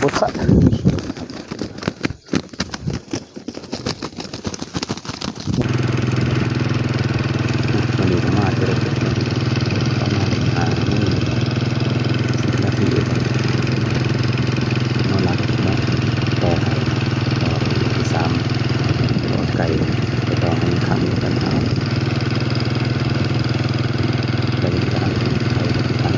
ບໍ່ທັນ ມື້ນີ້ກໍມາແຕ່ເດັກໆເນາະ ປະມານຫ້າໂມງສິບນາທີ ນອນຫຼັບເນາະ ຕໍ່ໄກ່ ຕໍ່ໄກ່ທີສາມ ຕໍ່ໄກ່ ໄປຕໍ່ໃຫ້ຄັນກັນເອົາ ໄກ່ກຳລັງໄຂ່ກັນ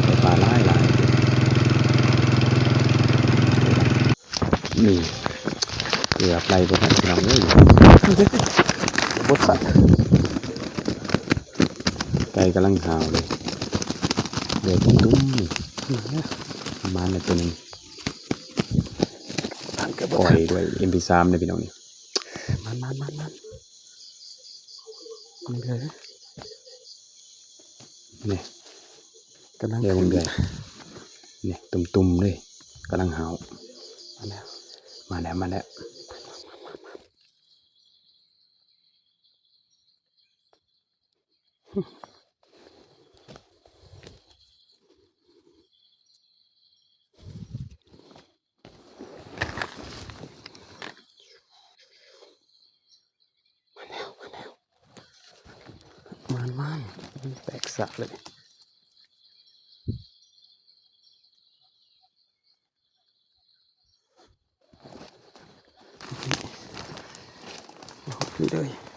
ໄດ້ປາຫຼາຍໆ. ນີ້ ເກືອບໄລ່ບໍ່ທັນ ພີ່ນ້ອງເອີຍ ບໍ່ທັນ ໄກ່ກຳລັງຫາວເລີຍ ເຫຼືອແຕ່ຕຸ້ມນີ້ ມາແລ້ວ ມາແລ້ວຕົວໜຶ່ງ ມັນກໍບໍ່ ປ່ອຍດ້ວຍເອັມພີສາມເດ້ ພີ່ນ້ອງນີ້ ມາ ມາ ມາ ມາ ມັນເລີຍ ນີ້ ກຳລັງ ເດີ ເບິ່ງເດີ ນີ້ ຕຸ່ມໆເລີຍ ກຳລັງຫາວ ມາແລ້ວ ມາແລ້ວ ມາແລ້ວ ມາແລ້ວ ມາແລ້ວ ມານໆ ແຕກສະເລີຍ ມາຮອດພີ້ເລີຍ.